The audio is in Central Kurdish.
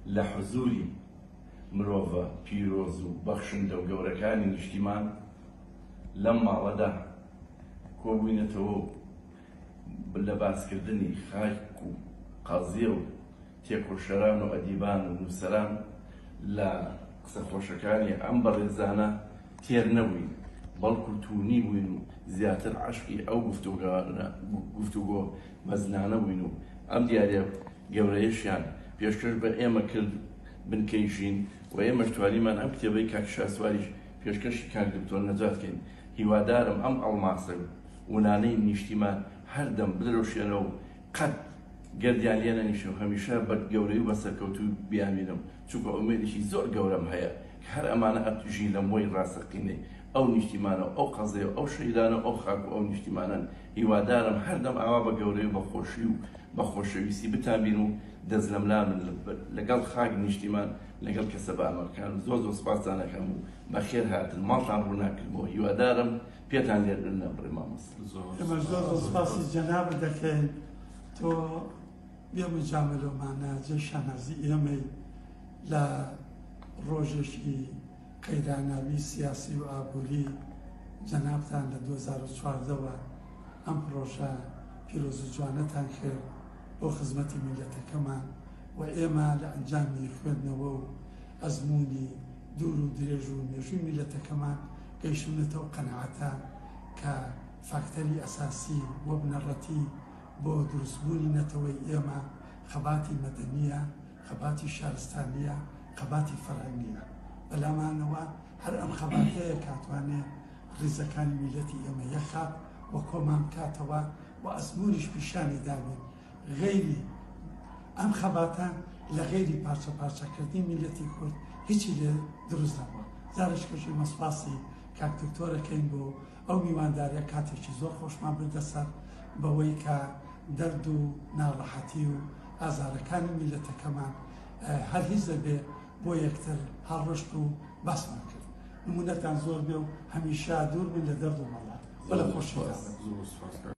لە حزوری مرۆڤە پیرۆز و بەخشندە و گەورەکانی نیشتیمان لەم ماڵەدا کۆبووینەتەوە و لە باسکردنی خاک و قەزیە و تێکۆشەران و ئەدیبان و نووسەران لە قسە خۆشەکانی ئەم بەڕێزانە تێر نەبووین، بەڵکو توونی بووین و زیاتر عەشقی ئەو گفتوگۆ مەزنانە بووین و ئەم دیاریە گەورەیەشیان پێشکەش بە ئێمە کرد بنکەی ژین و ئێمەش توانیمان ئەم کتێبەی کاک شاسواریش پێشکەشی کاک دکتۆر نەجات کەین. هیوادارم ئەم ئەڵماسە ونانەی نیشتیمان هەردەم بدرەوشێنەوە و قەت گەردیان لێ نەنیشێ و هەمیشە بە گەورەی و بە سەرکەوتووی بیانبینم، چونکە ئومێدێکی زۆر گەورەم هەیە کە هەر ئەمانە ژیلەمۆی ڕاستەقینەی ئەو نیشتیمانە و ئەو قەزەیە و ئەو شەهیدانە و ئەو خاک و ئەو نیشتیمانەن، هیوادارم هەردەم ئاوا بە گەورەی و بە خۆشی و بە خۆشەویستی بتانبینم و دەستلەملان بن لەگەڵ خاک نیشتیمان لەگەڵ کەسە بەئەمەکەکان زۆر زۆر سوپاستان ئەکەم و بەخێر هاتن ماڵتان ڕووناک کردمەوە هیوادارم پێتان لێ نەبڕێ مامۆستا. ئێمەش زۆر زۆر سوپاسی جەنابت دەکەین تۆ بێ مجامەلۆمانە جێی شانازی ئێمەی لە ڕۆژێکی قەیراناوی سیاسی و ئابووری جەنابتان لە 2014 وە ئەم پڕۆژە پیرۆز و جوانەتان کرد بۆ خزمەتی میللەتەکەمان و ئێمە لە ئەنجامی خوێندنەوە و ئەزموونی دوور و درێژ و مێژووی میللەتەکەمان گەیشتوونەتە ئەو قەناعەتە کە فاکتەری ئەساسی و بنەڕەتی بۆ دروستبوونی نەتەوەی ئێمە خەباتی مەدەنییە، خەباتی شارستانییە، خەباتی فەرهەنگییە. بەلامانەوە هەر ئەم خەباتەیە کە ئەتوانێ ڕیزەکانی میللەتی ئێمە یەکخات و کۆمان بکاتەوە و ئەزموونیش پیشانی داوین غەیری ئەم خەباتە لە غەیری پارچە پارچەکردنی میللەتی کورد هیچی لێ دروست نەبووە. جارێکیش ئێمە سوپاسی کاک دکتۆر ئەکەین بۆ ئەو میوانداریە کاتێکی زۆر خۆشمان بردە سەر بەوەی کە دەرد و ناڕەحەتی و ئازارەکانی میللەتەکەمان هەر هیچ دەبێ بۆ یەکتر هەڵڕشت و باسمان کرد. نمونەتان زۆر بێ و هەمیشە دوور بن لە دەرد و بەڵا و لە خۆشیدا بن.